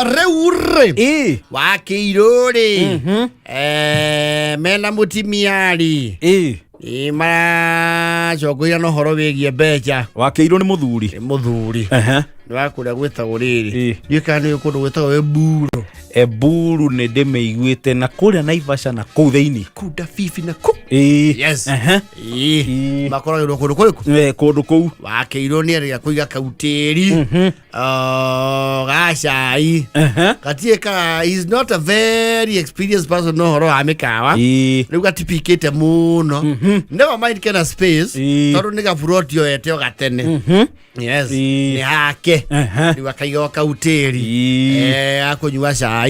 Rĩu rĩ, wakĩirũ rĩ, mena mũtimia rĩ, maracokoira na ũhoro wĩgiĩ mbeca. Wakĩirwo nĩ mũthuri? Nĩ mũthuri. Nĩ wa kũrĩa gwĩtagwo rĩrĩ, ndiũĩ kana nĩ kũndũ gwĩtagwo Emburo. Eburu nĩ ndĩmĩiguĩte, na kũrĩa Naivasha na kũu thĩinĩ. Kunda bibi na kũ. Yes. Makoragĩrwo kũndũ kũrĩkũ? Kũndũ kũu. Wakĩirwo nĩ erĩga kũiga kautĩri ga cai. Gatirĩ ka, he's not a very experienced person no ũhoro wa mĩkawa. Rĩu gatipikĩte mũno. Never mind, kena space, tondũ nĩ gaburoti oete o gatene. Yes. Nĩ hake. Rĩu akaiga o kautĩri akũnyua cai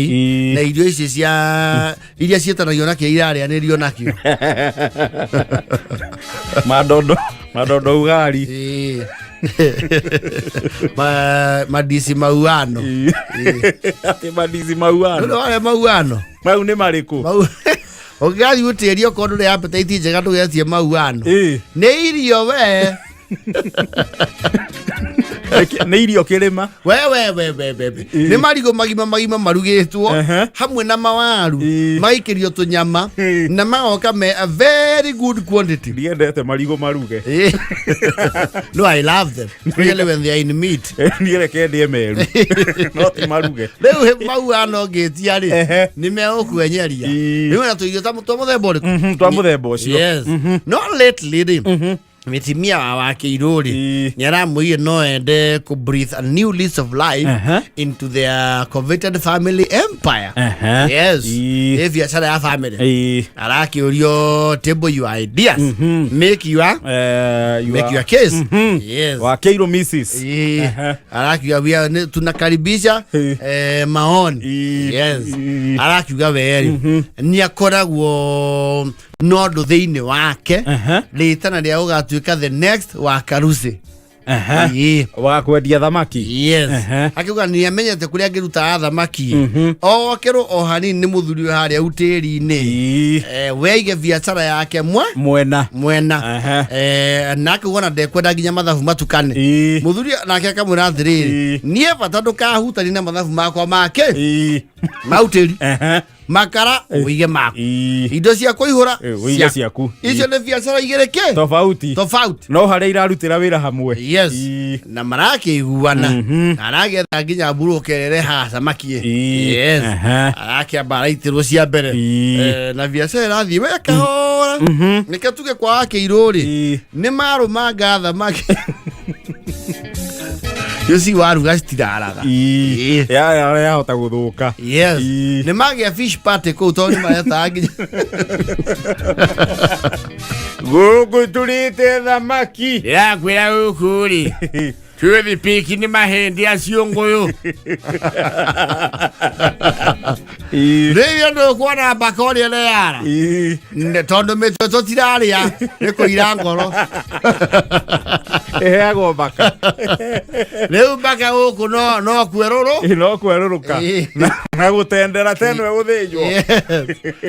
na irio ici cia iria ciĩtanagio nakĩo irarĩanĩrio nakĩo. Madondo madondo ugari. Madisi mauano. Atĩ mandizi mauano? Ndũrĩ warĩa mauano? Mau nĩ marĩkũ? Mau ũngĩgathiĩ gũtĩria okorwo ndũrĩ appetite njega, ndũgetie mauano. Nĩ irio we. Nĩ irio kĩrĩma. We we we we we we. Nĩ marigũ magima magima marugĩtwo hamwe na mawaru, magaikĩrio tũnyama na magoka me a very good quantity. Ndiendete marigũ maruge. No, I love them, especially when they are in meat. Niĩ reke ndĩe meru, no ti maruge. Rĩu mau ano ngĩtia rĩ, nĩ megũkwenyeria. Rĩu na tũirio ta twa mũthemba ũrĩkũ? Twa mũthemba ũcio. Yes. No lately rĩ, mitimia wa wakĩirũ rĩ, nĩ aramwĩire no ende kũ breathe a new lease of life into their coveted family empire. Yes. Nĩ biacara ya family. Arakĩũrio, table your ideas, make your make your case. Yes. Wakĩirwo Mrs. Arakiuga we are, tunakaribisha maoni. Yes. Arakiuga weri nĩ akoragwo na ũndũ thĩinĩ wake, rĩtana rĩa gũgatuĩka the next wa Karusi. Wa kwendia thamaki? Yes. Akiuga nĩ amenyete kũrĩa angĩruta thamaki, okerwo o hanini nĩ mũthuri ũyũ harĩa utĩri-inĩ. We aige biacara yake mwe Mwena. Mwena. Na akiuga ona ndekwenda nginya mathabu matukane. Mũthuri nake akamwĩra atĩrĩrĩ, niĩ bata ndũkahutanie na mathabu makwa make mautĩri. Makara ũige maku, indo cia kũihũra ũige ciaku. Icio nĩ biacara igĩrĩ kĩ tofauti. Tofauti. No harĩa irarutĩra wĩra hamwe. Yes. Na marakĩiguana na aragetha nginya mburuka ĩrĩa ĩrehaga samaki. Yes. Arakĩamba araitĩrwo cia mbere. Na biacara ĩrathiĩ we kahora. Nĩkĩo tuge kwa wakĩirwo rĩ, nĩ marũmanga thamaki icio waruga citiraraga. Yahota gũthũka. Yes. Nĩ magĩa fish party kũu tondũ nĩ maretaga nginya Gũkũ tũrĩte thamaki. Ndĩrakwĩra gũkũ rĩ, toothpick nĩ mahĩndĩ acio ngũyũ. Rĩrĩa ndũkuona mbaka ũrĩa ĩreyara. Tondũ mĩtwe tũtirarĩa nĩ kũira ngoro. Ĩheagwo mbaka. Rĩu mbaka gũkũ no kwerũrũ. No kwerũrũka na gũtendera teno ĩgũthĩnjwo. Yes.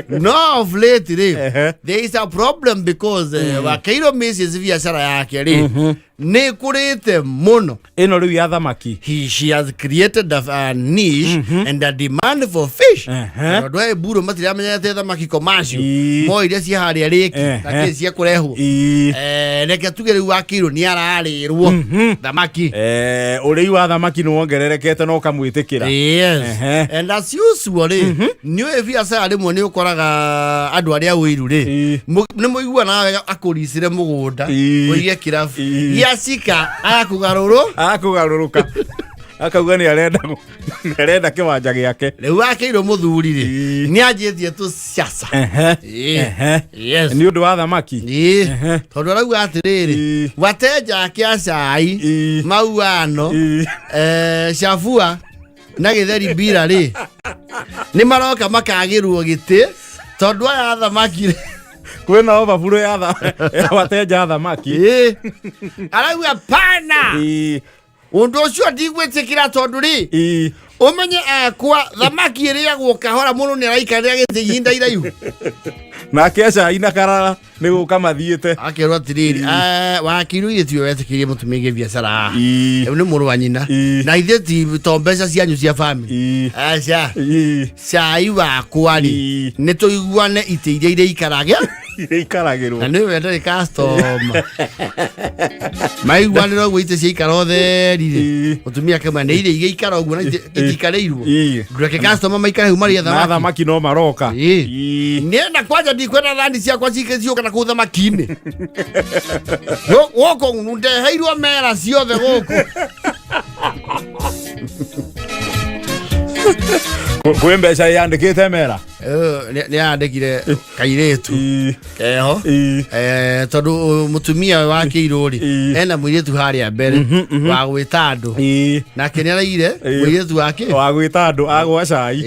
No, of late rĩ, there is a problem because wakeirwo Mrs biacara yake rĩ nĩ ĩkũrĩte mũno. Ĩno rĩu ya thamaki. She has created a niche and a demand for fish. Tondũ andũ a Eburu matiramenyete thamaki commercial. Mo iria cia harĩa rĩki na kĩ cia kũrehwo. Reke tuge rĩu wakĩirwo nĩ ararĩrwo thamaki. Ũrĩi wa thamaki nĩ wongererekete na ũkamwĩtĩkĩra. Yes. And as usual rĩ, nĩ ũĩ biacara rĩmwe nĩ ũkoraga andũ arĩa ũiru rĩ, nĩ mũiguanaga wega, akũricire mũgũnda ũige kĩrabu gĩacika agakũgarũrũ. Akũgarũrũka akauga nĩ arenda kĩwanja gĩake. Rĩu wakĩirwo mũthuri rĩ, nĩ anjĩtie tũcaca. Yes. Nĩ ũndũ wa thamaki. Tondũ arauga atĩrĩrĩ, wateja ake a cai, mauano, chabua na gĩtheri mbira rĩ, nĩ maroka makagĩrwo gĩtĩ tondũ aya thamaki rĩ, Kwĩna overflow ya wateja a thamaki. Arauga pana, ũndũ ũcio ndigwĩtĩkĩra tondũ rĩ, Ũmenye akwa thamaki ĩrĩagwo kahora mũno nĩ araikarĩra gĩtĩ ihinda iraihu. Nake acai na karara nĩ gũka mathiĩte. Akerwo atĩrĩrĩ, wakĩirwo ithe tiwe wetĩkĩrie mũtumia aige biacara haha. Rĩu nĩ mũrũ wa nyina. Na ithe ti to mbeca cianyu cia family. Aca. Cai wakwa rĩ, nĩ tũiguane itĩ iria irĩikarage Iria ikaragĩrwo. Na nĩ we ndarĩ customer maiguanĩra ũguo itĩ ciaikara ũtheri rĩ, mũtumia akauga nĩ iria igĩikara ũguo na itikarĩirwo. Ndũreke customer maikare hau marĩe Na thamaki. thamaki no maroka. Niĩ na kwanja ndikwenda thani ciakwa ciũka na kũu thamaki-inĩ. Gũkũ ndeheirwo mera ciothe gũkũ. Kwĩ mbeca yandĩkĩte mera. Nĩ yandĩkire kairĩtu keho. Tondũ mũtumia ũyũ wa kĩirũ rĩ, ena mũirĩtu harĩa mbere wa gwĩta andũ. Nake nĩ araigire mũirĩtu wake wa gwĩta andũ agwa cai.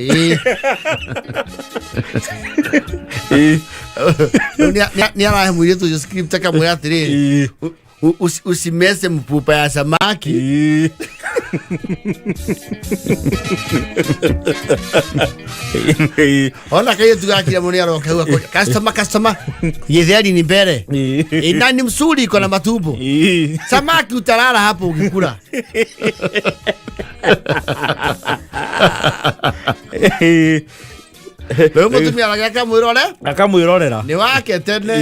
Rĩu nĩ arahe mũirĩtu ũcio script akamwĩra atĩrĩrĩ, "Usimeze mpupa ya samaki." Ona kairĩtu gakira mũno nĩ aroka hau akoria, "Customer, customer, githeri ni mbere. Na ni msuri iko na matumbo. Samaki utalala hapo ukikula." Rĩu mũtumia aragĩa akamwĩrore. Akamwĩrorera. Ni wake tene.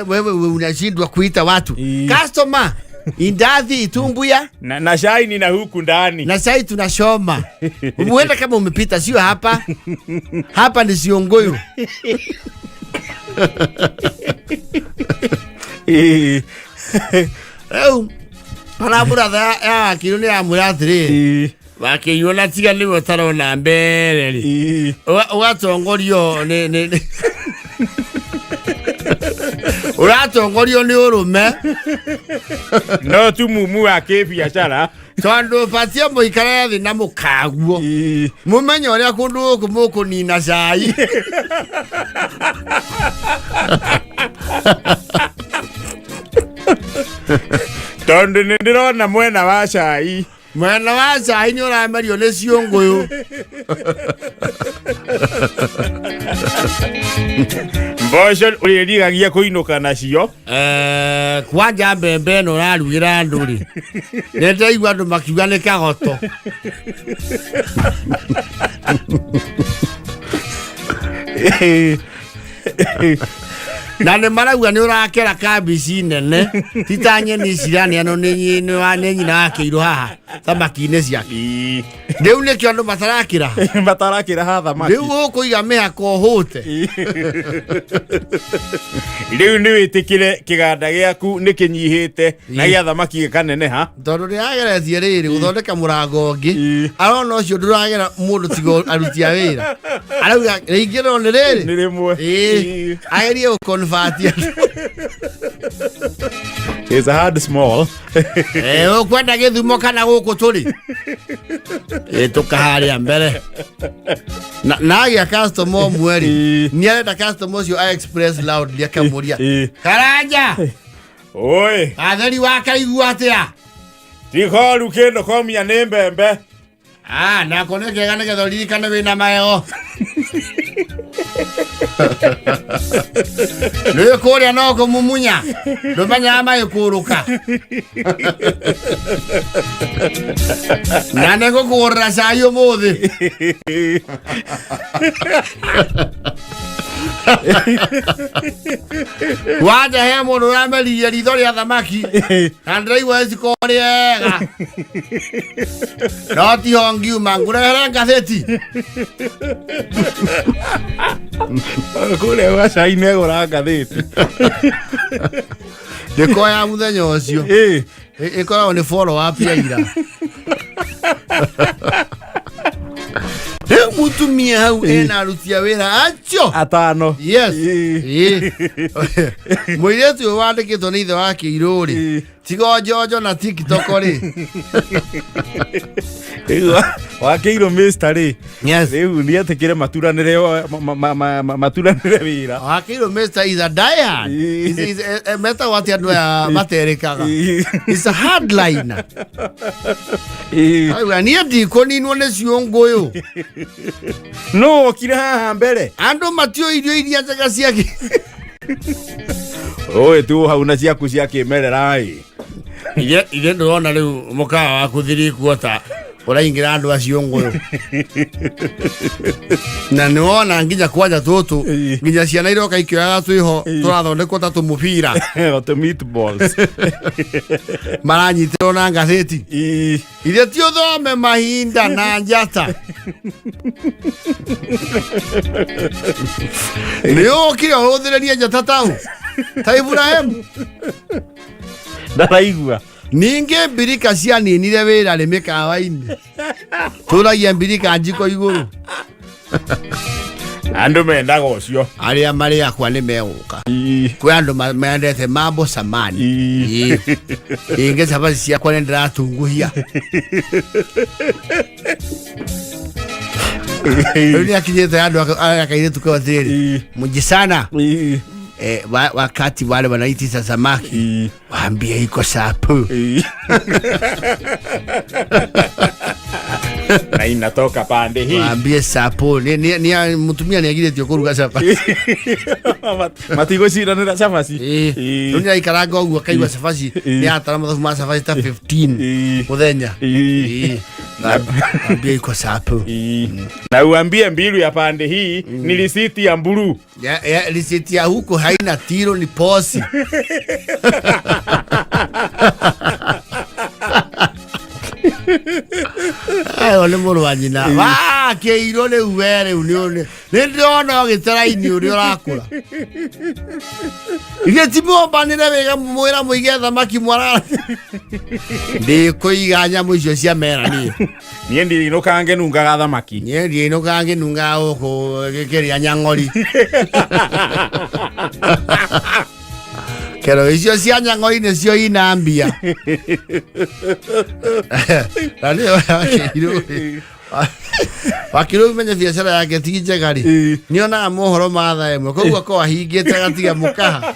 Wewe unashindwa kuita watu. "Customer, indathi itumbuya." Na cai ni na huku ndani. Na sai tunashoma. Muenda kama umepita, sio hapa. Hapa ni Siongoyo. Rĩu aramũratha yakirwo nĩ amwĩra atĩrĩrĩ, wakĩiywo na tiga nĩwe ũtarona mbere rĩ, ũgatongorio nĩ ũratongorio nĩ ũrũme. No tu mumu wa kĩbiacara. Tondũ ũbatie mũikare thĩ na mũkaguo mũmenye ũrĩa kũndũ gũkũ mũkũnina cai. Tondũ nĩ ndĩrona mwena wa cai. Mwena wa cai nĩ ũramerio nĩ ciũngũyũ. Mboco ũrĩrigagia kũinũka nacio. Kwanja mbembe ĩno ũrarugĩra andũ rĩ, nĩ ndaigua andũ makiuga nĩ kagoto. Na nĩ marauga nĩ ũrakera kambici nene, ti ta nyeni ici iraneanwo nĩ nyina wa kĩirũ haha thamaki-inĩ ciake. Rĩu nĩkĩo andũ matarakĩra. Matarakĩra ha thamaki. Rĩu ũkũiga mĩhaka ũhũte. Rĩu nĩ wĩtĩkĩre kĩganda gĩaku nĩ kĩnyihĩte na gĩa thamaki gĩkaneneha. Tondũ nĩ ageretie rĩrĩ gũthondeka mũrango ũngĩ, arona ũcio ndũragera mũndũ tiga aruti a wĩra, arauga rĩingĩ no nĩ rĩrĩ. Nĩ rĩmwe. Agerie gũconvert. It's a hard small. Ũkwenda gĩthumo kana gũkũ tũrĩ? Tũka harĩa mbere na agĩa customer ũmwe rĩ, nĩ arenda customer ũcio a express loudly, akamũria, "Karanja." Oi. "Atheri wa kaigua atĩa?" Tihoru kĩndũ komia nĩ mbembe. Ah, nako nĩ kega nĩgetha ũririkane wĩna magego. Nĩ kũrĩa no kũmumunya ndũmenyaga magĩkũrũka na nĩ ngũkũgũrĩra cai ũmũthĩ. Wanja he mũndũ ũrameririe ritho rĩa thamaki na ndĩraigua ĩciko rĩega no tiho ngiuma ngũrehere ngathĩti. Kũrĩa gwa cai nĩegũra ngathĩti. Ndĩko ya mũthenya ũcio. Ĩkoragwo nĩ follow up ya ira. Rĩu mũtumia hau ena aruti a wĩra acio atano. Yes. Mũirĩtu ũyũ wandĩkĩtwo nĩ ithe wa kĩirũ rĩ, Tiga njonjo na TikTok rĩ. Rĩu wakĩirwo mr rĩ. Yes. Rĩu nĩetĩkĩre maturanĩre maturanĩre wĩra. Wakĩirwo Mr. is a diehard. Metagwo atĩ andũ aya materĩkaga. Is a hardliner. Auga niĩ ndikũninwo nĩ ciũngũyũ. No okire haha mbere. Andũ matiũĩ irio iria njega cia Ũĩ tu hau na ciaku cia kĩmerera ĩ. Ithe ndĩrona rĩu mũkawa waku thirikuota ũraingĩra andũ acio ngũyũ na nĩwona nginya kwanja tũtũ nginya ciana iroka ikĩoyaga twĩho tũrathondekwo ta tũmũbira. Tũ meatballs. Maranyitĩrwo na ngathĩti. Ithe ti ũthome mahinda na njata nĩ ũkire ũrũthĩrĩrie njata tau ta Iburahĩmu. Ndaraigua. Ningĩ mbirika cianinire wĩra rĩ mĩkawa-inĩ tũragia mbirika njiko igũrũ. Andũ mendaga ũcio. Arĩa marĩ akwa nĩ megũka. Kwĩ andũ mendete mambo samani. Ingĩ cabaci ciakwa nĩ ndĩratunguhia. Rĩu nĩ akinyĩte andũ aya kairĩtu kau atĩrĩrĩ mũnjicana wakati wale wanaitisa samaki waambie iko sapu. Na inatoka pande hii. Waambie sapu ni mutumia nĩ agirĩtio kũruga cabaci. Matigũcindanĩra cabaci. Rĩu nĩ aikaranga ũguo akaigua cabaci nĩ atara mathabu ma cabaci ta 15 mũthenya. Waambie iko sapu. Na uambie mbilu ya pande hii ni risiti ya mburu. Ya, risiti ya huko haina tiro ni posi. Ayo nĩ mũrũ wa nyina wakĩirwo rĩu we rĩu nĩ ndĩrona ũgĩtara-inĩ ũrĩa ũrakũra. Ithuĩ ti mũmbanĩre wega mwĩra mũige thamaki mwarara. Ndĩkũiga nyamũ icio cia mera niĩ. Niĩ ndinũkaga ngĩnungaga thamaki. Niĩ ndinũkaga ngĩnungaga gũkũ gĩkĩrĩa nyang'ori. Kero icio cia nyang'ori nĩcio ina mbia. Na nĩyo wakĩirwo. Wakĩrwo menye biacara yake ti njega rĩ. Nĩonaga mohoro ma thaa ĩmwe koguo akorwo ahingĩte agatiga mũkaha.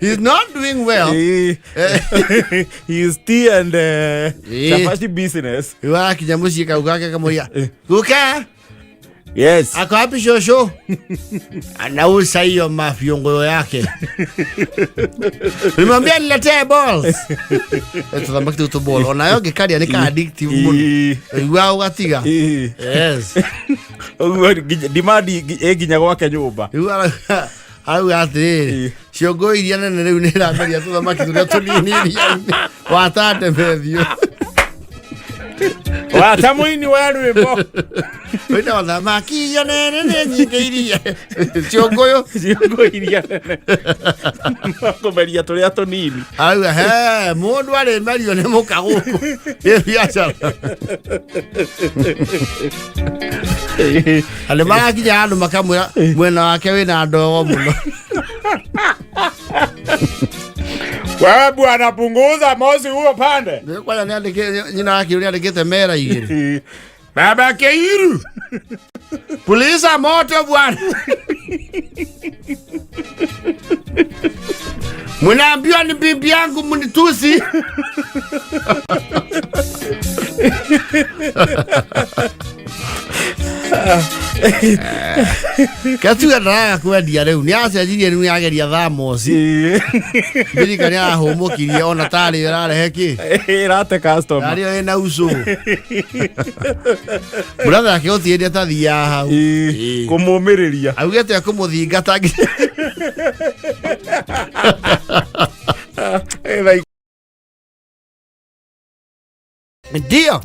He's not doing well. He is tea and chapati business. Rĩu akinya mũciĩ kau gake kamũria guka. Yes. Ako wapi shosho? Anauza hiyo mafyongo yake. Nimwambia niletee balls. Tũthamaki tũu tũ ball. Onayo ngĩkaria nĩ ka addictive mũno. Igua ũgatiga. Yes. Ũguo demand ĩ nginya gwake nyũmba. Rĩu arauga atĩrĩrĩ, ciongo iria nene rĩu nĩ irameria tũthamaki tũrĩa tũnini iria-inĩ. Watande methio. Wata mũini wa rwĩmbo. Wĩna wathamaki iria nene nĩ nyingĩ iria. Ciongũyũ. Ciongo iria nene. Kũmeria tũrĩa tũnini. Arauga he mũndũ arĩmerio nĩ mũka gũkũ. Nĩ biacara. Andũ marakinya handũ makamwĩra mwena wake wĩna ndogo mũno. Wewe bwana punguza mosi huo pande. Kwanja nĩandĩkĩte nyina wake nĩandĩkĩte mera igĩrĩ. Baba Keiru. Puliza moto bwana. Mnaambiwa ni bibi yangu mnitusi. Katuga ndaraga kwendia rĩu nĩ acenjirie rĩu nĩageria thamosi mbirika nĩ arahũmũkirie ona tarĩ ĩrarehe kĩ Ĩrate customer. tarĩ yo ĩna ucũ brother yake gũtirĩ hĩndĩ atathiaga hau. Kũmũmĩrĩria. Augĩte ekũmũthingata ndio.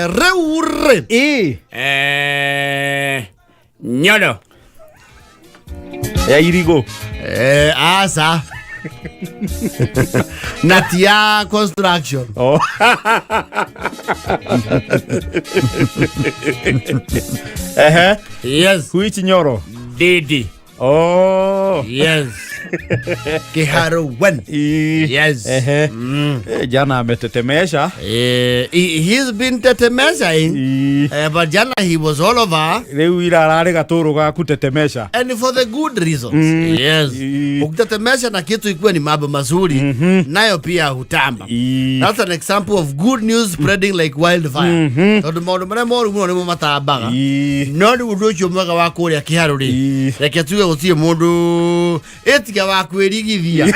Rĩu rĩ nyono Ya irigũ. Aca na ti ya construction. Oh. Ehe. Yes. Which nyoro? Ndĩndĩ. Oh. Yes. Kiharu 1. Ii. Yes. Ehe. Jana ametetemesha. He's been tetemeshaing. Ii. But jana he was all over. Rĩu ira ararĩ gatũrũ ga kutetemesha. And for the good reasons. Yes. Ukitetemesha na kitu ikuwe ni mambo mazuri, nayo pia hutamba. Ii. That's an example of good news spreading like wildfire. Tondũ maũndũ marĩa moru mũno nĩmo matambaga. Ii. No rĩu ũndũ ũcio mwega wa kũrĩa kĩharũ rĩ, Ii. reke tuge gũtirĩ mũndũ ĩtiga wa kwĩrigithia.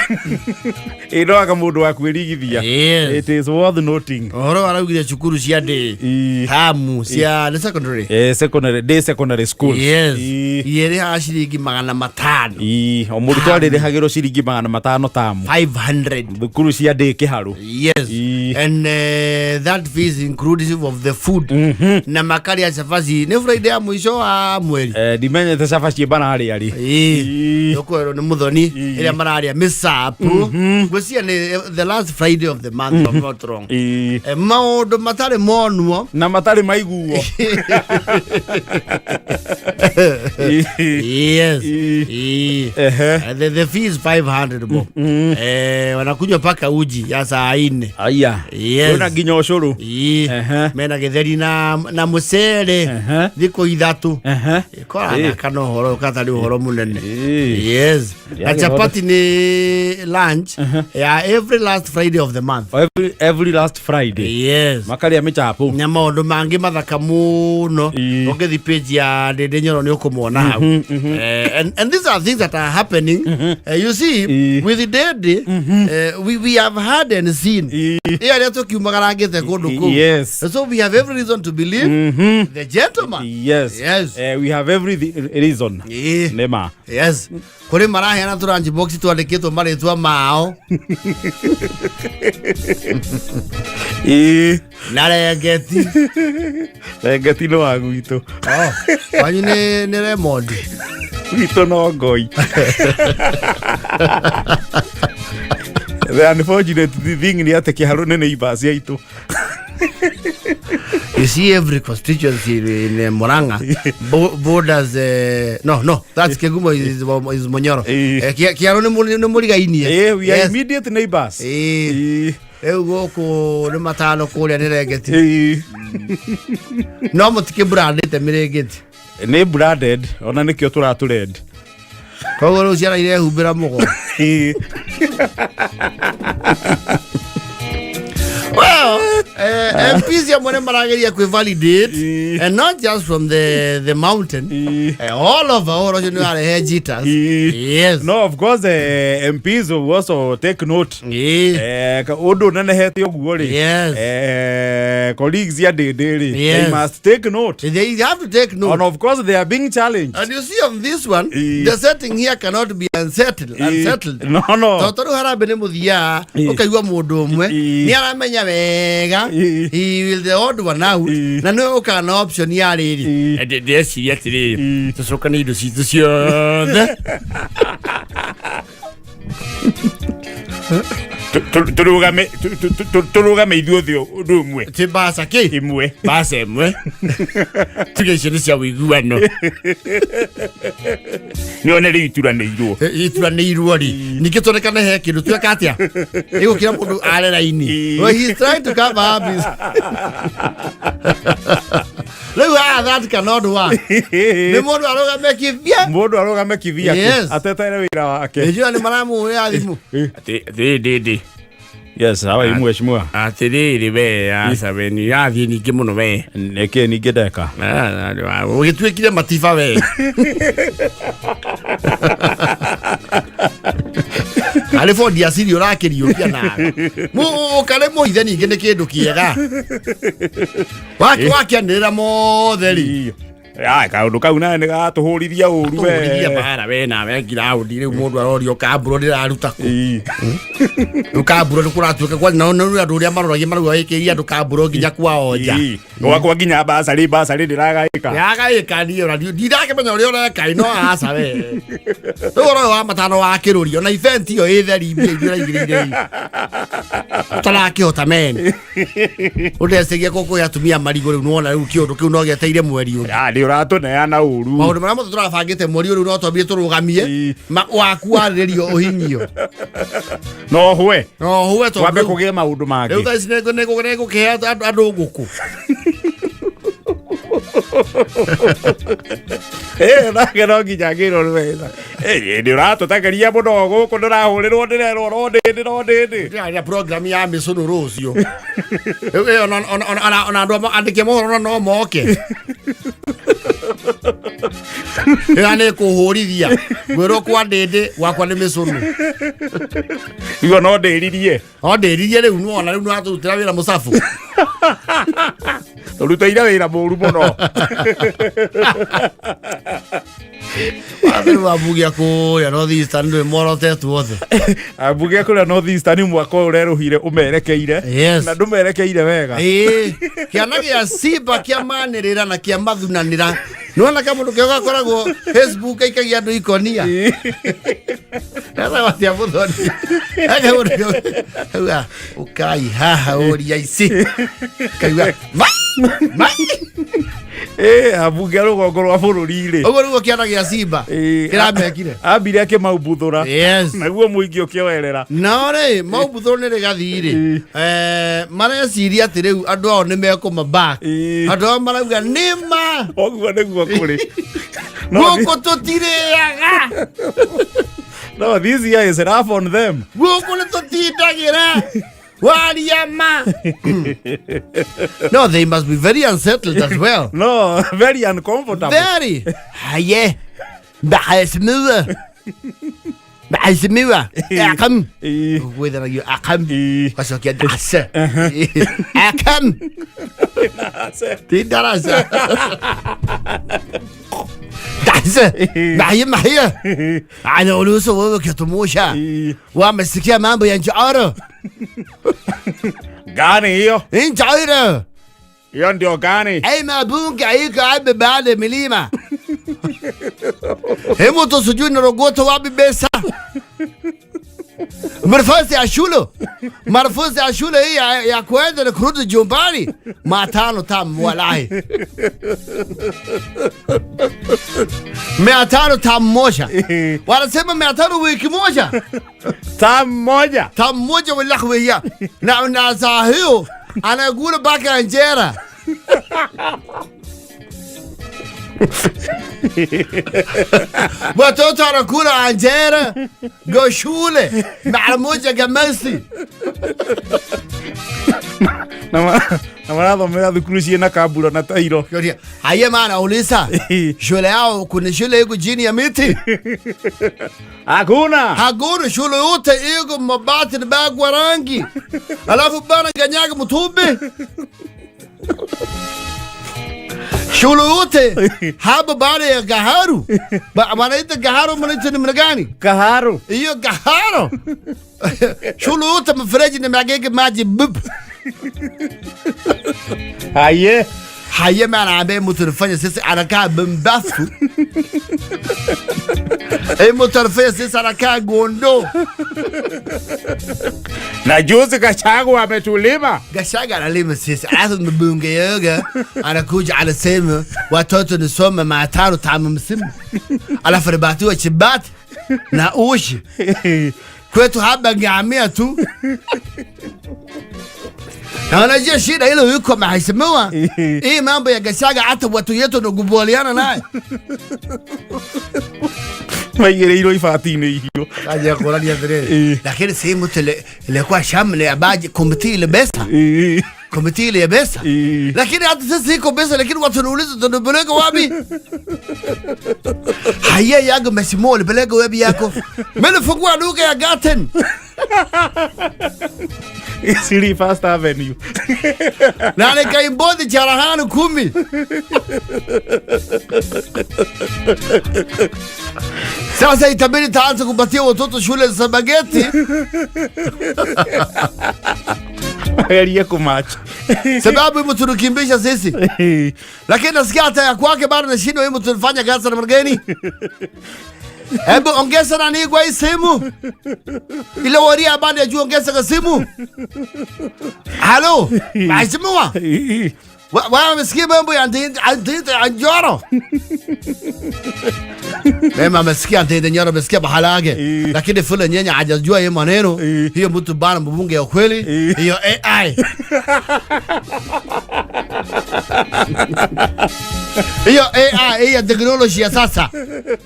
Ĩ no anga mũndũ wa kwĩrigithia. Yes. It is worth noting. Ũhoro araugire cukuru cia ndĩ Ii. tamu cia nĩ secondary. Secondary, day secondary school. Yes. Ii. Irĩhaga ciringi 500. Ii. O mũrutwo arĩrĩhagĩrwo ciringi 500 tamu. 500. Thukuru cia ndĩ kĩharũ. Yes. Ii. And that fee is inclusive of the food. Na makarĩa cabaci nĩ Friday ya mũico wa mweri. Ndimenyete cabaci mararĩa rĩ. Ĩĩ. Ũkwerwo nĩ mũthoni ĩrĩa mararĩa mĩcapu. Ngwĩciria nĩ the last Friday of the month, if I'm not wrong. Ii. Maũndũ matarĩ monwo. Na matarĩ maiguo. Ii. Yes. Ii. Ĩĩ. Ehe. The fee is 500 bob. Wanakunywa paka uji ya saa 4. Aya. Yes. Kwĩna nginya ũcũrũ. Ĩĩ. Ehe. Mena gĩtheri na mũcere Ehe. thikũ 3. Ehe. Korathaka na ũhoro ũkatarĩ ũhoro mũnene. Ĩĩ. Yes. Na Ndĩragĩthondeka- chapati nĩ lunch ya every last Friday of the month. Every last Friday. Yes. Makarĩa mĩchapo. Na maũndũ mangĩ mathaka mũno. Ĩĩ. Ũngĩthi page ya Ndĩndĩ Nyoro nĩ ũkũmona hau. And these are things that are happening. You see, Ĩĩ. with Ndĩndĩ, we have heard and seen. Ĩĩ. Ĩ arĩa tũkiumagarangĩte kũndũ kũu. Yes. So we have every reason to believe the gentleman. Yes. Yes. We have every reason. Ĩĩ. Nĩ ma. Yes. Kũrĩ maraheana tũ lunch box twandĩkĩtwo marĩtwa mao Ĩĩ. na rengeti. Rengeti nĩ wa gwitũ. Oh, kwanyu nĩ Raymond. Gwitũ no ngoi. The unfortunate thing nĩ atĩ kĩharũ nĩ neighbors aitũ. You see every constituency in Murang'a borders, no, that's Kigumo is Munyoro. Kĩharũ nĩ mũrigainie. We are Yes. immediate neighbors. Ĩĩ. Ĩĩ. Rĩu gũkũ nĩ matano kũrĩa nĩ rengeti. Ĩĩ. No mũtikĩbrandĩte mĩrĩngĩti. Nĩ branded ona nĩkĩo tũratũrend. Koguo rĩu ciana irehumbĩra mũgo. Ĩĩ. Well, MPs amwe nĩ marageria kwĩ-validate Ĩĩ. and not just from the mountain. Ĩĩ. All over ũhoro ũcio nĩ warehe jitters. Ĩĩ. Yes. No, of course, MPs will also take note. Ĩĩ. Ũndũ ũnenehete ũguo rĩ. Yes. Colleagues ya Ndĩndĩ rĩ, Yes. they must take note. They have to take note. And of course they are being challenged. And you see on this one, Ĩĩ. the setting here cannot be unsettled. Ĩĩ. Unsettled. No, no. Tondũ rĩu harambĩ nĩ mũthiaga Ĩĩ. ũkaigua mũndũ ũmwe Ĩĩ. nĩ aramenya wega Ĩĩ. he will the odd one out Ĩĩ. na nĩwe ũkaga na option ya rĩrĩ. Ĩĩ. Ndĩreciria atĩrĩrĩ, Ĩĩ. tũcokanie indo citũ ciothe. Tũrũgame ithuothe ũndũ ũmwe. Ti mbaca kĩ? Ĩmwe. Mbaca ĩmwe. Tuge icio nĩ cia ũiguano. Nĩone rĩu ituranĩirwo. Ituranĩirwo rĩ, ningĩ tuonekane he kĩndũ tweka atĩa ĩgũkĩra mũndũ are raini. Ĩĩ. Well, he's trying to cover up his rĩu haha that cannot work. Nĩ mũndũ arũgame kibia. Mũndũ arũgame kibia Yes. atetere wĩra wake. Nĩnjũĩ nĩ maramũhũrĩra thimũ. Atĩrĩrĩ Ndĩndĩ. Yes, how are you mheshimiwa? Atĩrĩrĩ we aca we nĩ ũrathiĩ ningĩ mũno we. Nĩkĩ ningĩ ndeka? Ũgĩtuĩkire matiba we. Arĩ bondi ya siri ũrakĩriũkia nawe. Ũkarĩ mũithe ningĩ nĩ kĩndũ kĩega. Wakĩanĩrĩra mothe rĩ. Ya, kaũndũ kau nawe nĩ gatũhũrithia ũru we. Tũhũrithia mbara we nawe ngiraũndi rĩu mũndũ arorio kamburo ndĩraruta kũ. Ĩĩ. Rĩu kamburo nĩ kũratuĩka kwani nao nĩ andũ ũrĩa maroragia marauga wĩkĩire andũ kamburo nginya kwa onja. Ĩĩ. Gwakwa nginya basarĩ basarĩ ndĩragaĩka. Yagaĩka niĩ ona ndirakĩmenya ũrĩa ũreka no aca we. Rĩu ũhoro ũyũ wa matano wa kĩrũri ona event ĩyo ĩ theri mbia iria ũraigĩrĩire ĩ. Ũtarakĩhota men. Ũndecegia kũkũhe atumia marigũ rĩu nĩwona rĩu kĩũndũ kĩu no gĩeteire mweri ũngĩ. Ya, nĩ Ũratũneana ũru. Maũndũ marĩa mothe tũrabangĩte mweri ũyũ rĩu no twambie tũrũgamie. Waku warĩrĩrio ũhinyio. No hwe. No huwe tondũ Wambe rĩu kũgĩe maũndũ rĩu mangĩ. thaa ici nĩngũkĩhe andũ ngũkũ. Nake no nginya ngĩrwo nĩ wega. Nĩ ũratũtegeria mũno gũkũ ndĩrahũrĩrwo ndĩrerwo no ndĩndĩ no ndĩndĩ. Ndĩrarĩa program ya mĩcũnũ rũciũ. Rĩu ĩyo ona andũ andĩke mohoro no moke. Ĩyo nĩ kũhũrithia ngwĩrwo kwa ndĩndĩ gwakwa nĩ mĩcũnũ. Igua no ndĩririe. No ndĩririe rĩu nĩwona rĩu nĩwatũrutĩra wĩra mũcabu. Tũrutĩire wĩra mũru mũno. Rĩu ambunge a kũrĩa North Eastern ndũĩ morotetwo othe. Ambunge a kũrĩa North Eastern mwaka ũyũ ũrerũhire ũmerekeire. Yes. Na ndũmerekeire wega. Ĩĩ, kĩana gĩa simba kĩa manĩrĩra na kĩa mathunanĩra. Nĩwona kamũndũ keo gakoragwo Facebook aikagia andũ ikonia. Gathabatia mũthoni. Kamũndũ keo kauga ũkai haha ũria ici. Kaigua ma ma. Ambunge a rũgongo rwa bũrũri rĩ. Ũguo nĩguo kĩana gĩa simba kĩramekire. Ambire akĩmaumbuthũra. Yes. Naguo mũingĩ ũkĩoerera. No rĩ maumbuthũrwo nĩ rĩgathi rĩ, mareciria atĩ rĩu andũ ao nĩ mekũma back. Andũ ao marauga nĩma. Ũguo nĩguo kũrĩ. Gũkũ tũtirĩaga. No, this year is rough on them. Gũkũ nĩ tũtindagĩra. Waria ma. No, they must be very unsettled as well. No, very uncomfortable. Very. Haye. Mheshimiwa. Mheshimiwa. Akam. Gwĩthanagia akam. Gacokia ndase. Akam. Ti darasa. Ndase. Mahia mahia. Ana uluso wewe kitumusha. Wamesikia mambo ya njaro. Gani hiyo? Njaro. Hiyo ndio gani? Ai mabunge iko abe baada milima. Hebu tusijui narogoto wapi besa. Marfuzi ya shule. Marfuzi ya shule hii ya kwenda na kurudi jumbani. 500 tamu walahi. 500 tamu moja. Wanasema 500 wiki moja. Tamu moja. Tamu moja wallahi hiya. Na saa hiyo anakula baka anjera. Watoto wanakula anjera go shule mara moja gamasi. Na marathomera thukuru ciĩna kambura na tairo. Haya maana uliza shule yao kuna shule iko chini ya miti? Hakuna. Hakuna shule yote iko mabati na bagwa rangi. Alafu bana kanyaga mtumbi. Shule yote hapa baada ya Gaharu. Wanaita Gaharu wanaita namna gani? Gaharu. Hiyo Gaharu. Shule yote mfereji na magege maji bup. Haye. Haye maana ambaye mtu anafanya sisi anakaa bumbafu. Mtu anafanya sisi anakaa gondo. Na juzi Gachagua ametulima. Gachagua analima sisi. Alafu mbunge yoga anakuja anasema watoto nisome 500 tamu msimu. Alafu ribatiwa chibati na ushi. Kwetu hapa ngamia tu. Na unajua shida hilo yuko mheshimiwa. Hii mambo ya Gachagua hata watu yetu nukubaliana naye. Maigĩrĩirwo ibati-inĩ icio. Kaja kũraria atĩrĩrĩ. Lakini si mtu ilikuwa shamle ya baji komiti ile pesa. Komiti ile ya pesa. Lakini hata sisi iko pesa lakini watu wanauliza tunapeleka wapi? Haya yangu mheshimiwa ulipeleka wapi yako? Mimi nifungua duka ya garden. Isili First Avenue. Na nikaimbodi charahani 10. Sasa itabidi taanza kupatia watoto shule za bageti. Angalia kumacha. Sababu hebu tunakimbisha sisi. Lakini nasikia hata ya kwake bado nashindwa, hebu tunafanya kazi na mgeni. Hebu ongeza nani kwa hii simu? Ile waria bado ya juu ongeza kwa simu. Halo, mheshimiwa. Wamesikia mambo ya Ndindi Nyoro. Mema amesikia Ndindi Nyoro, amesikia bahala yake. Lakini vile nyenye hajajua hiyo maneno, hiyo mtu bana mbunge ya kweli, hiyo AI. Hiyo AI, hiyo teknolojia sasa.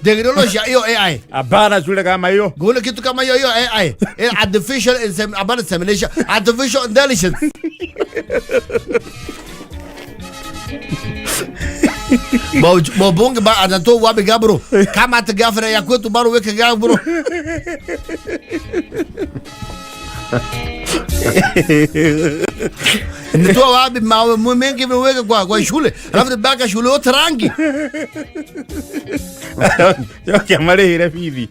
Teknolojia hiyo AI. Hapana shule kama hiyo. Kuna kitu kama hiyo hiyo AI. Artificial insemination, artificial intelligence. Mbunge ba anatoa wapi gabro? Kama hata gavana ya kwetu bado weke gabro. Nitoa wapi mawe mengi weke kwa shule. Alafu baka shule yote rangi. Yoke marĩhĩre bithi.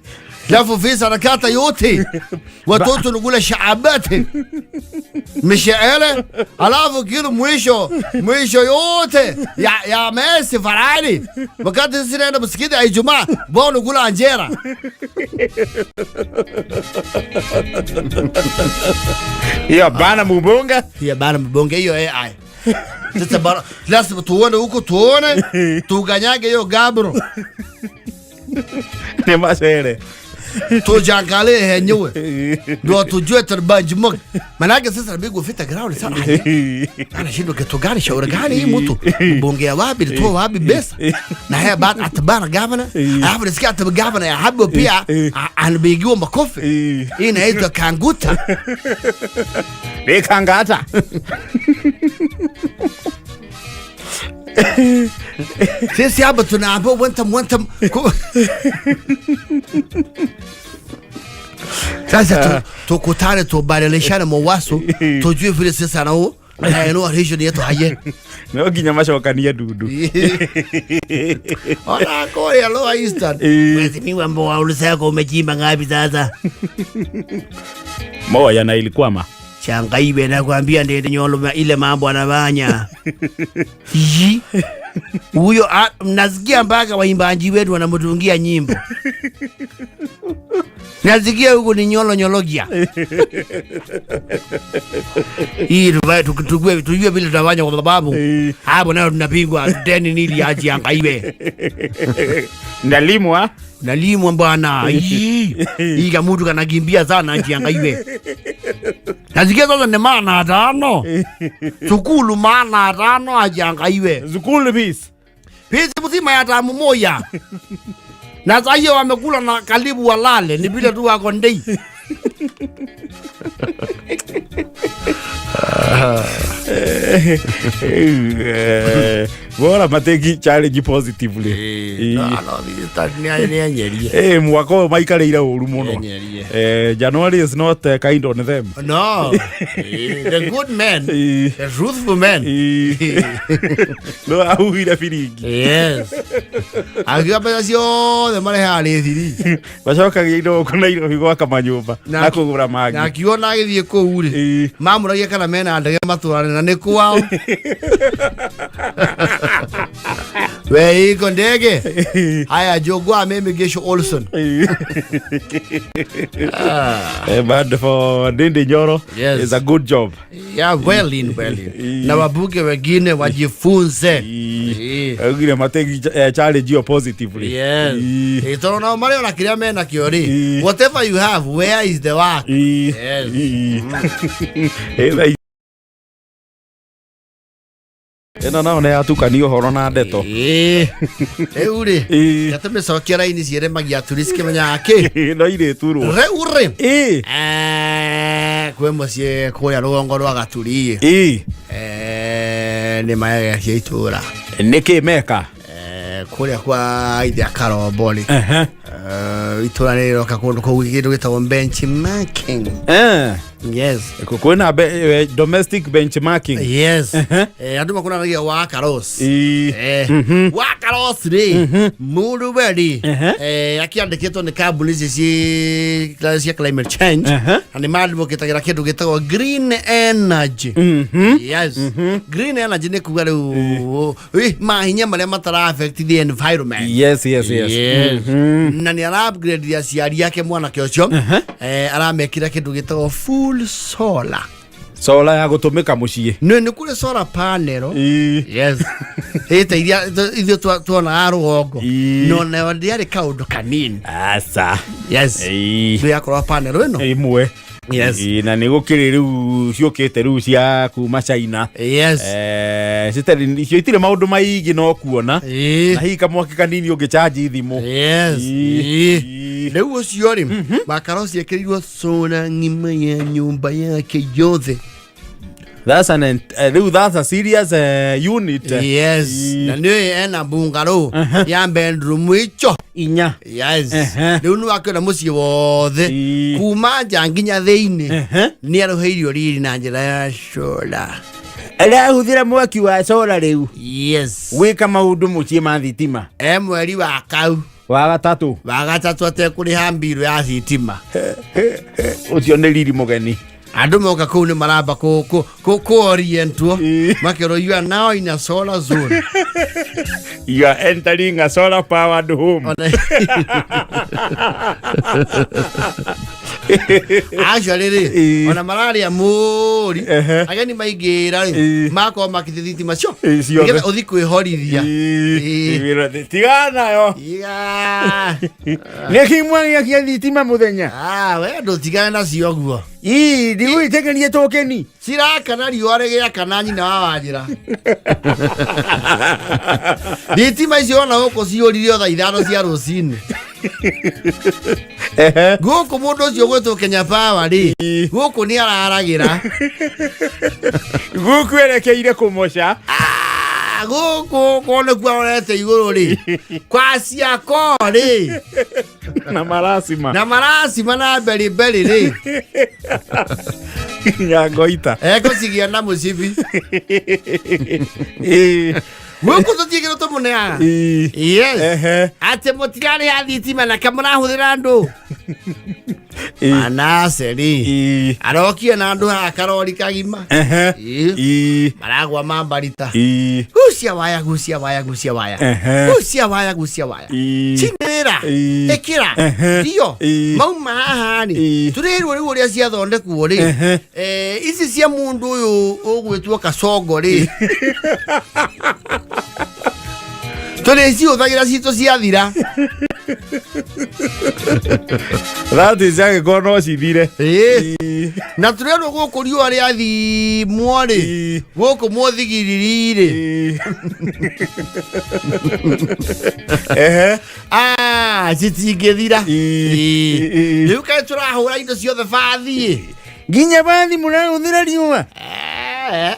Alafu visa harakati yote. Watoto nukula shaabati. Mishahara. Alafu kilo mwisho yote ya Messi Farani. Wakati sisi naenda msikiti ya Ijumaa, wao nukula anjera. Hiyo bana mbunge. Hiyo bana mbunge hiyo AI. Sasa bana lazima tuone huko, tuone tuganyage hiyo gabro. Ni macere. Tujangalie henyewe. Ndio tujue tarbanjimok. Manake sasa nabigwa vita ground sana. Anashindwa kitu gani, shauri gani hii mtu? Mbunge ya wapi, toa wapi pesa? Na haya bana atabana governor. Alafu nasikia ata governor ya hapo pia anapigiwa makofi. Hii inaitwa kanguta. Ni kangata. Sisi hapa tunaambiwa wantam. Sasa tukutane tubadilishane mawazo tujue vile sasa nao nainua region yetu haye. No nginya macokanie ndundu. Ona kore Lower Eastern. Mheshimiwa Mbowa ulisema umechimba ngapi sasa? Moya na ilikwama. Changaibe nakwambia Ndindi Nyoro ile mambo anafanya. Yi. Huyo nasikia mpaka waimbaji wetu wanamtungia nyimbo. Nasikia huko ni nyolo nyologia. Hii tujue vile tutafanya kwa sababu hapo nayo tunapigwa deni nili aje angaiwe. Ndalimwa. Nalimwa bwana. Hii kama mtu kanakimbia sana aje angaiwe. Nasikia sasa ni maana tano. Sukulu maana tano aje angaiwe. Sukulu peace. Peace mzima ya tamu moja. Na sasa hiyo wamekula na karibu walale, ni vile tu wako ndei. Bora mateki challenge positively. No, no, Mwaka ũyũ maikarĩire ũru mũno. January is not kind on them. No. The good man, the truthful man. No ahuhire biringi. Yes. Akiuga mbeca ciothe marehaga rĩ thiri. Macokagia indo gũkũ Nairobi gwaka manyũmba na kũgũra mangĩ. Na akiona agĩthiĩ kũu rĩ, mamũragia kana mena ndege matũrane na nĩ kwao. We iko ndege. Haya jogwa mimi Gesho Olson. But for Ndindi Nyoro, yes, it's a good job. Yeah, well in, well in. Na wabunge wengine wajifunze. Wengine mateki challenge hiyo positively. Yes. Tondũ nao marĩa ona kĩrĩa mena kĩo rĩ, whatever you have, where is the work? Yes. Ĩno nao nĩ yatukania ũhoro na ndeto. Rĩu rĩ, gatũmĩcokia raini ciĩremagia aturi cikĩmenyaga kĩ. No irĩturwo. Rĩu rĩ, kwĩ mũciĩ kũrĩa rũgongo rwa Gaturi. Nĩ magegecia itũra. Nĩkĩ meka? Kũrĩa kwa ithe Karombo rĩ. Itũra nĩ rĩroka kũndũ kũu kĩndũ gĩtagwo benchmarking. Yes. Kwĩna domestic benchmarking. Yes. Andũ makonanagia wa Karos. Wa Karos rĩ, mũndũ we rĩ, akĩandĩkĩtwo nĩ kambuni ici cia climate change, na nĩ mandĩkĩtagĩra kĩndũ gĩtagwo green energy. Yes. Green energy nĩ kuga rĩu mahinya marĩa matara affect the environment. Yes, yes, yes. Yes. Na nĩ ara upgrade aciari ake mwanake ũcio. Aramekĩra kĩndũ gĩtagwo full solar. Solar ya gũtũmĩka mũciĩ. Nĩ kũrĩ solar panel. Ĩĩ. Yes, ĩta iria ithuĩ tuonaga rũgongo. Ĩĩ. No nayo ndĩarĩ kaũndũ kanini. Aca. Yes. Ĩĩ. Rĩu yakorwo panel ĩno. Ĩmwe. Yes. Ĩĩ, na nĩ gũkĩrĩ rĩu ciũkĩte rĩu cia kuma China. Yes. Citarĩ icio itirĩ maũndũ maingĩ no kuona. Ĩĩ. Na hihi kamwaki kanini ũngĩchanji thimũ. Yes. Ĩĩ. Ĩĩ. Ĩĩ. Rĩu ũcio rĩ, makaroci ekĩrirwo solar ng'ima ya nyũmba yake yothe. That's an rĩu that's a serious unit. Yes. Ĩĩ. Na nĩ ena bungalow ya bedroom icho. Inya. Yes. Ehe. Rĩu nĩ wakĩona mũciĩ wothe Ĩĩ. kuma nja nginya thĩinĩ Ehe. nĩ arũhĩirio riri na njĩra ya solar. Arahũthĩra mwaki wa solar rĩu. Yes. Gwĩka maũndũ mũciĩ ma thitima. E mweri wa kau Wa gatatũ. Wa gatatũ atekũrĩha mbirũ ya thitima. Ũcio nĩ riri mũgeni. Andũ moka kũu nĩ maramba kũorientwo, Ĩĩ. makerwo, "You are now in a solar zone." You are entering a solar powered home. Actually rĩ, Ĩĩ. ona mararĩa mũri Ehe. ageni maingĩra rĩ, Ĩĩ. makorwo makĩthi thitima cio Ĩĩ, ciothe. nĩgetha ũthi kwĩhorithia. Ĩĩ. Tigana nayo. Iga. Nĩ kimwe gĩa thitima mũthenya. Ah, we ndũtigane nacio guo. Ii, ndigũgĩtegeria tokeni. Cirakana riũa rĩgĩakana nyina wa wanjĩra. Thitima icio ona gũkũ ciũrire o thaa 5 cia rũcinĩ. Gũkũ mũndũ ũcio gwĩtwo Kenya Power rĩ, gũkũ nĩ araragĩra. Gũkũ erekeire kũmoca. Ah, gũkũ korwo nĩkuo arorete igũrũ rĩ, kwa ciako rĩ. Na maracima. Na maracima na mberimberi rĩ. Nyangoita. Ekũcigia na mũcibi. Ĩĩ. Gũkũ tũtiĩkĩrwo tũmũneaga. Ĩĩ. Yes. Ehe. Atĩ mũtirarĩha thitima na kamũrahũthĩra andũ. Ĩĩ. Manase rĩ, Ĩĩ. arokie na andũ haha karori kagima. Ehe. Ĩĩ. Ĩĩ. Maragwa mambarita. Ĩĩ. Gucia waya, gucia waya, gucia waya. Ehe. Gucia waya, gucia waya. Ĩĩ. Cinĩrĩra. Ĩĩ. Ĩkĩra. Ehe. Ndio. Ĩĩ. Mauma haha rĩ, Ĩĩ. tũrĩrwo rĩu ũrĩa ciathondekwo rĩ. Ehe. Ici cia mũndũ ũyũ ũgwĩtwo Kasongo rĩ, tũrĩcihũthagĩra citũ ciathira. That is angĩkorwo no cithire. Ĩĩ. Na tũrerwo gũkũ riũa rĩathimwo rĩ, Ĩĩ. gũkũ mũthigiriri rĩ. Ĩĩ. Ehe. Ah, citingĩthira. Ĩĩ. Ĩĩ. Ĩĩ. Rĩu kaĩ tũrahũra indo ciothe bathiĩ. Nginya bathi mũrahũthĩra riũa. Eh,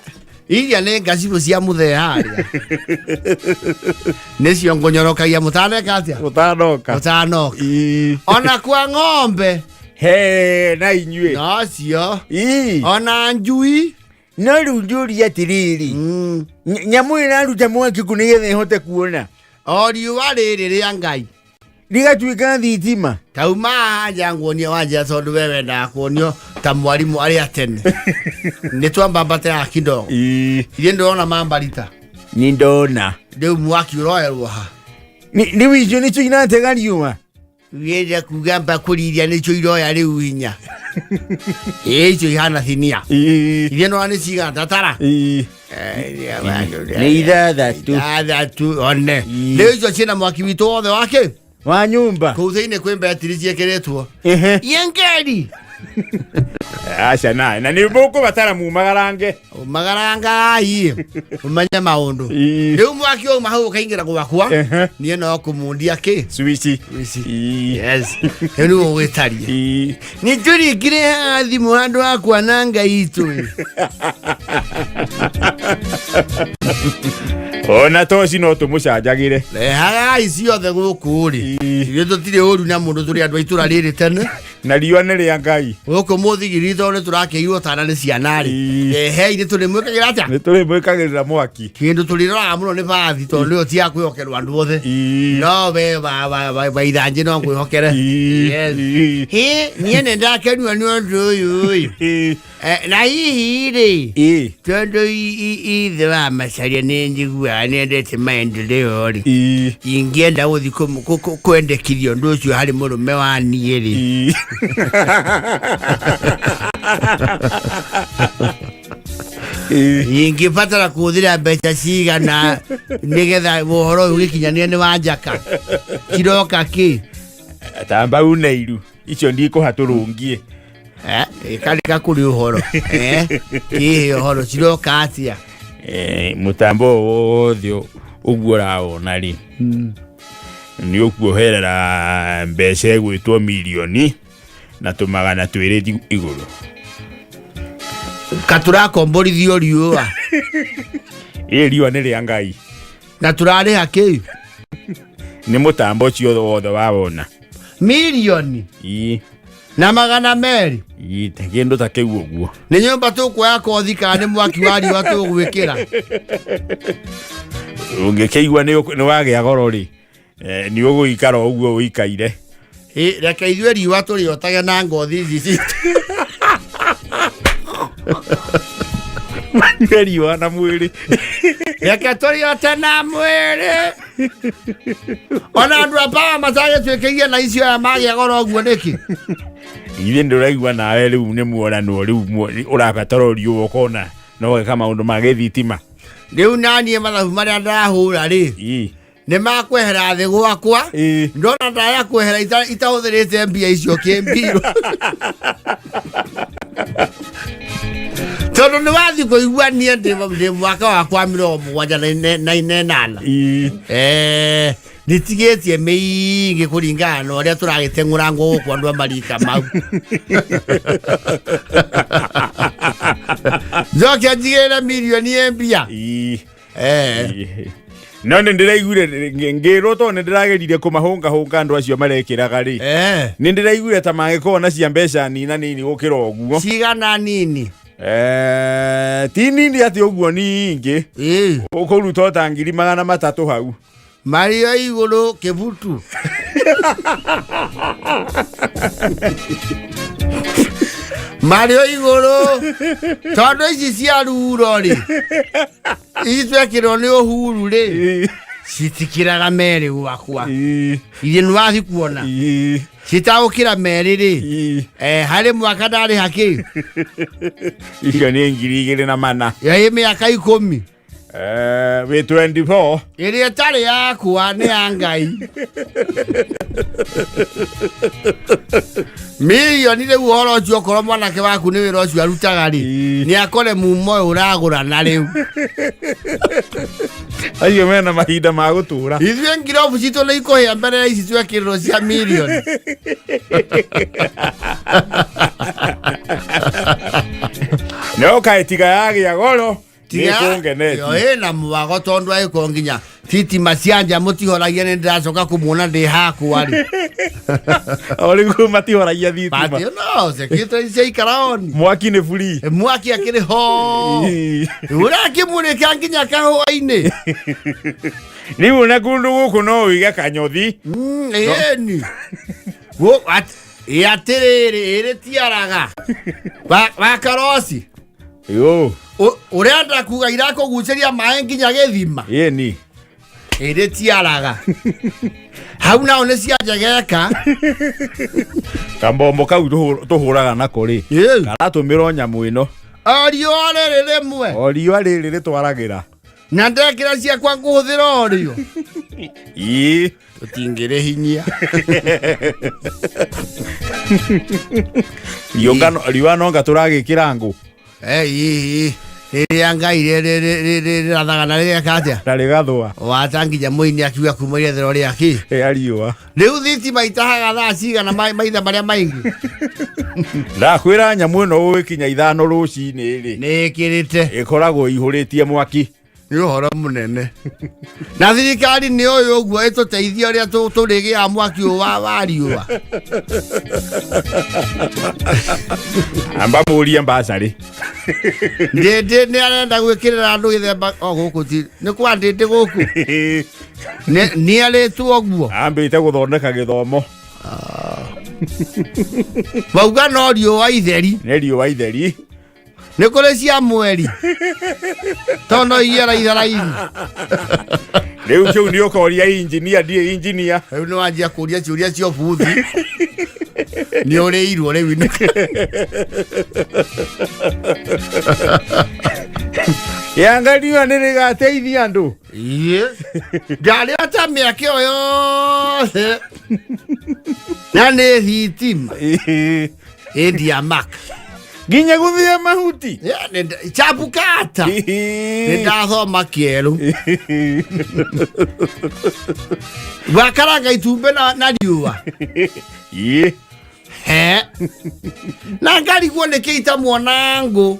iria nĩ ngacibũ cia mũthee harĩa nĩcio ngũnyorokagia mũtaneka atĩa. Ũtanoka. Mũtanoka. Ĩĩ. Ona kwa ng'ombe. He na inyuĩ. Nocio. Ĩĩ. Ona njui. No rĩu njũrie atĩrĩrĩ, nyamũ ĩraruta mwaki kũ nĩgetha ĩhote kuona? O riũa rĩrĩ rĩa Ngai. Rĩgatuĩka thitima. Tauma haha nja nguonie wanja tondũ we wendaga kuonio ta mwarimũ arĩa tene nĩ twambambate haha kidogo. Ĩĩ. Ithuĩ ndĩrona mambarita. Nĩ ndona. Rĩu mwaki ũroerwo ha? Rĩu icio nĩcio iratega riũa. Wĩre kuga mbakũri iria nĩcio iroya rĩu hinya. Ĩ icio ihana thinia. Ĩĩ. Iria ndona nĩ cigana tatara. Ĩĩ. Nĩ 6. 6 one. Ĩĩ. Rĩu icio ciĩna mwaki witũ wothe wake. Wa nyũmba. Kũu thĩinĩ kwĩ mbetiri ciĩkĩrĩtwo. Ehe. Yengeri. Aca na nĩ mũkũbatara mumagarange. Magarangai ũmenye maũndũ. Ĩĩ. Rĩu mwaki wauma hau ũkaingĩra gwakwa. Ehe. Niĩ no kũmundia kĩ. Swici. Swici. Ĩĩ. Yes. Rĩu nĩguo ũgĩtarie. Ĩĩ. Nĩ tũrĩkire haha thimũ handũ ha kwananga itũ. Ona toci no tũmũcanjagĩre. Rehagai ciothe gũkũ rĩ. Ĩĩ. Ithuĩ tũtirĩ ũru na mũndũ, tũrĩ andũ a itũra rĩrĩ tene. Na riũa nĩ rĩa Ngai. Gũkũ mũthigiri tondũ nĩ tũrakĩirwo tana nĩ ciana rĩ. Ĩĩ. Rehei nĩ tũrĩmwĩkagĩra atĩa? Nĩ tũrĩmwĩkagĩrĩra mwaki. Kĩndũ tũrĩroraga mũno nĩ bathi tondũ nĩyo ti ya kwĩhokerwo andũ othe. Ĩĩ. No we wa ithanjĩ no ngwĩhokere. Ĩĩ. Yes. Ĩĩ. Hĩ, niĩ nĩ ndakenio nĩ ũndũ ũyũ ĩ. Ĩĩ. Na hihi rĩ, Ĩĩ. tondũ ithe wa Macaria nĩ njiguaga nĩendete maendeleo rĩ, Ĩĩ. ingĩenda gũthiĩ kwendekithia ũndũ ũcio harĩ mũrũme wa niĩ rĩ. Ĩĩ. Ingĩbatara kũhũthĩra mbeca cigana nĩgetha ũhoro ũyũ ũgĩkinyanĩre nĩ wa njaka ciroka kĩ? Tamba une iru icio ndikũha tũrũngie. Ĩkarĩka kũrĩ ũhoro. Kĩhe ũhoro ciroka atĩa? Mũtambo wothe ũguo ũrawona rĩ, nĩ ũkuoherera mbeca ĩgwĩtwo mirioni na tũmagana twĩrĩ igũrũ. Katũrakomborithio riũa. Ĩ riũa nĩ rĩa Ngai. Na tũrarĩha kĩ? Nĩ mũtambo ũcio wothe wawona. Mirioni Ii. na 200. Ii, kĩndũ ta kĩu ũguo. Nĩ nyũmba tũkuoya kothi kana nĩ mwaki wa riũa tũgwĩkĩra? Ũngĩkĩigua nĩ wagĩa goro rĩ, nĩ ũgũikara ũguo ũikaire. Reke ithuĩ riũa tũrĩotage na ngothi ici citũ. Manyue riũa na mwĩrĩ. Reke tũrĩote na mwĩrĩ. Ona andũ a power matagĩtuĩkĩirie na icio aya magĩa goro ũguo nĩkĩ? Ithuĩ ndũraigua nawe rĩu nĩ muoranwo rĩu ũrabatara riũa ũkona no weka maũndũ ma gĩthitima. Rĩu naniĩ mathabu marĩa ndahũra rĩ, nĩ makwehera thĩ gwakwa. Ndona ndaya kwehera itahũthĩrĩte mbia icio kĩmbirũ. Tondũ nĩ wathiĩ kũigua niĩ ndĩ mwaka wakwa 78. Nĩtigĩtie mĩingĩ kũringana na ũrĩa tũragĩteng'ũrangwo gũkũ andũ a marika mau. Njoke njigĩrĩre mirioni ĩ mbia. No nĩ ndĩraiguire ngĩrwo tondũ nĩ ndĩrageririe kũmahũngahũnga andũ acio marekĩraga rĩ. Nĩ ndĩraiguire ta mangĩkorwo na cia mbeca nina nini gũkĩra ũguo. Cigana nini? Ti nini atĩ ũguo ningĩ. Ũkũruta o ta 300,000 hau. Mario igũrũ kĩbutu. Mario igũrũ tondũ ici cia ruro rĩ, ici twekĩrwo nĩ Uhuru rĩ, citikĩraga merĩ gwakwa. Ithe nĩ wathi kuona citagũkĩra merĩ rĩ, harĩ mwaka ndarĩha kĩ? Icio nĩ 2,400. Yaĩ mĩaka 10. Wĩ 24. Ĩrĩa ĩtarĩ yakwa nĩ ya Ngai. Mirioni rĩu ũhoro ũcio okorwo mwanake waku nĩ wĩra ũcio arutaga rĩ, nĩ akore mumo ũyũ ũragũra na rĩu. Acio mena mahinda ma gũtũra. Ithuĩ ngirobu citũ nĩ ikũhĩa mbere ya ici twekĩrĩrwo cia mirioni. No kaĩ tiga yagĩa goro. Nĩkũngenetie. Yo ĩna mwago tondũ agĩkorwo nginya thitima cia nja mũtihoragia nĩ ndĩracoka kũmuona ndĩ hakwa rĩ. O rĩu matihoragia thitima. But no, security ciaikara on. Mwaki nĩ free. Mwaki akĩrĩ ho. Ũrakĩmũrĩka nginya kahũa-inĩ. Rĩu na kũndũ gũkũ no ũige kanyothi. Ĩni. Atĩrĩrĩ, ĩrĩ tiaraga. Wa karoci. Yo. Ũrenda kuga irakũgucĩria maĩ nginya gĩthima? Ĩni. Ĩrĩ tiaraga. Hau nao nĩ cia njegeka. Kambombo kau tũhũraga nako rĩ. Karatũmĩrwo nyamũ ĩno. O riũa rĩrĩ rĩmwe. O riũa rĩrĩ rĩtwaragĩra. Na ndekĩra ciakwa ngũhũthĩra o rĩo. Ĩĩ. Tũtingĩrĩhinyia. Riũa nonga tũragĩkĩra ngũ. Ĩĩ. Rĩrĩa Ngai rĩrathaga na rĩgeka atĩa? Na rĩgathũa. Wata nginya mũini akiuga kuma irathĩro rĩa kĩ? Rĩa riũa. Rĩu thitima itahaga thaa cigana maitha marĩa maingĩ? Ndakwĩra nyamũ ĩno ũgĩkinya 5 rũcinĩ rĩ. Nĩ ĩkĩrĩte. Ĩkoragwo ĩihũrĩtie mwaki. Nĩ ũhoro mũnene. Na thirikari nĩ ũyũ ũguo ĩtũteithie ũrĩa tũrĩgĩaga mwaki ũyũ wa riũa. Amba mũrie mbacarĩ. Ndĩndĩ nĩ arenda gwĩkĩrĩra andũ gĩthemba o gũkũ ti nĩ kwa ndĩndĩ gũkũ. Nĩ arĩtwo ũguo. Ambĩte gũthondeka gĩthomo. Mauga no riũa itheri. Nĩ riũa itheri. Nĩ kũrĩ cia mweri. Tondũ no igĩe raitha raithi. Rĩu kĩu nĩ ũkoria injinia, ndiĩ injinia. Rĩu nĩ wanjia kũria ciũria cia ũbuthi. Nĩ ũrĩirwo rĩu. Yanga riũa nĩ rĩgateithia andũ. Yes. Ndarĩ ata mĩaka ĩyo yothe na nĩ thitima ĩndi ya mak Nginya gũthĩa mahuti. Chapukata nĩ ndathoma kĩerũ wakaranga itumbĩ na riũa. Ĩ. He na ngarigwo nĩ kĩ itamuona ngũ.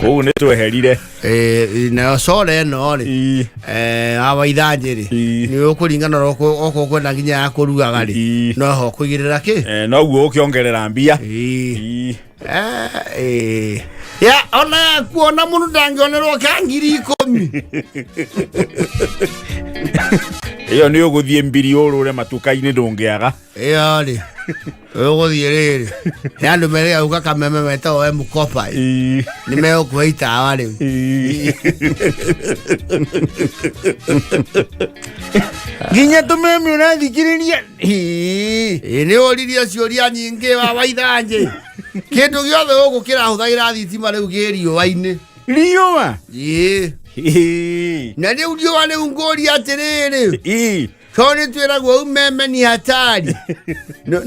Kũu nĩ tweherire. Nayo solar ĩno rĩ, awa ithanjĩ rĩ, nĩ ũkũringana na okorwo kwenda nginya ya kũrugaga rĩ, noho ũkũigĩrĩra kĩ. Noguo ũkĩongerera mbia. Ya ona yakuona mũndũ ndangĩonerwo ka 10,000. Ĩyo nĩ ũgũthiĩ mbiri ũrũre matuka-inĩ ndũngĩaga. Ĩyo rĩ, ũgũthiĩ rĩrĩ he andũ merĩga gũka kameme metagwo M-Kopa nĩ megũkũhe itawa rĩu. Nginya tũmeme ũrathikĩrĩria. Ĩ nĩ ũririe ciũria nyingĩ wa waithanjĩ. Kĩndũ gĩothe gũkũ kĩrahũthagĩra thitima rĩu gĩ riũa-inĩ. Riũa. Ĩ. Na rĩu riũa rĩu ngũria atĩrĩrĩ, tondũ nĩ twĩragwo umeme ni hatari, no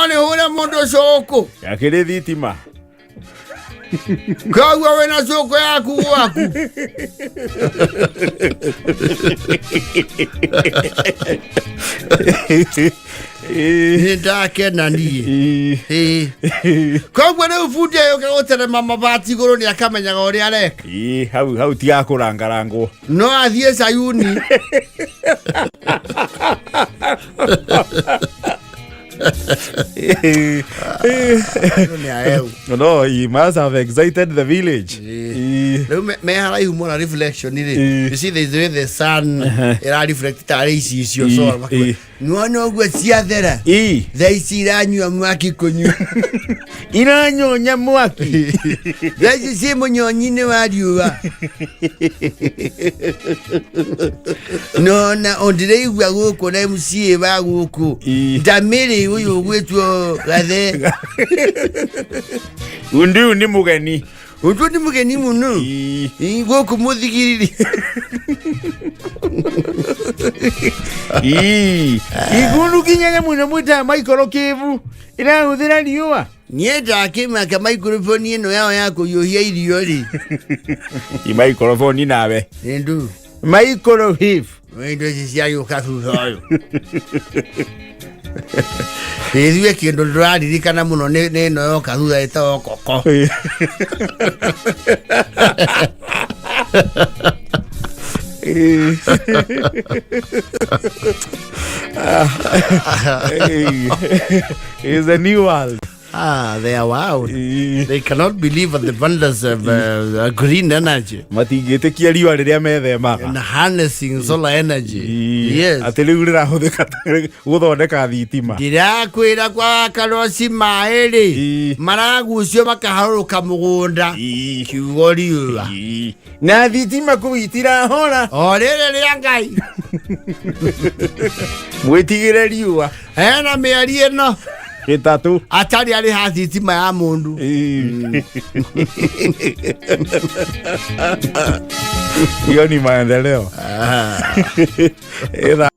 nĩ hũre mũndũ cũkũ. Yakĩrĩ thitima. Koguo wĩna cũkũ yaku gwaku. Nĩ ndakena niĩ. Ĩ. Koguo rĩu bundi agĩũka gũterema mabati igũrũ nĩ akamenyaga ũrĩa areka. Ĩ, hau hau tiga kũrangarangwo. No athiĩ Sayuni. Nĩ aeu. No, he must have excited the village. Rĩu me haraihu mũno reflection rĩ. You see there is the way the sun ĩra reflect tarĩ icicio solar. Nĩwona ũguo ciathera. Thaa ici iranyua mwaki kũnyua. Iranyonya mwaki. Thaa ici ciĩ mũnyonyi-inĩ wa riũa. Nona ndĩraigua gũkũ na MCA wa gũkũ. Ndamĩrĩ ũyũ ũgwĩtwo Gathe. Undi ũyũ nĩ mũgeni. Ũndũ nĩ mũgeni mũno. Ĩ, gũkũ mũthigiriri. Igundu nginya nyamũ ĩno mwĩtaga microwave ĩrahũthĩra riũa. Niĩ ndakĩmaka microphone ĩno yao ya kũhiũhia irio rĩ. I microphone nawe. Nĩ ndu. Microwave. Indo ici ciagĩũka thutha ũyũ. Ithuĩ kĩndũ ndĩraririkana mũno nĩ ĩno yoka thutha ĩtagwo koko. It's a new world. Ah, they are wow. They cannot believe at the wonders of green energy. Matingĩtĩkia riũa rĩrĩa methemaga. And harnessing solar energy. Yes. Atĩ rĩu rĩrahũthĩka gũthondeka thitima. Ndĩrakwĩra kwa karoci maĩ rĩ, maragucio makaharũrũka mũgũnda. Kiugo riũa. Na thitima kũu itirahora. O rĩrĩ rĩa Ngai. Mwĩtigĩre riũa. Hena mĩeri ĩno. Ĩtatũ. Atarĩ arĩ ha thitima ya mũndũ. Hiyo ni maendeleo. Ĩtha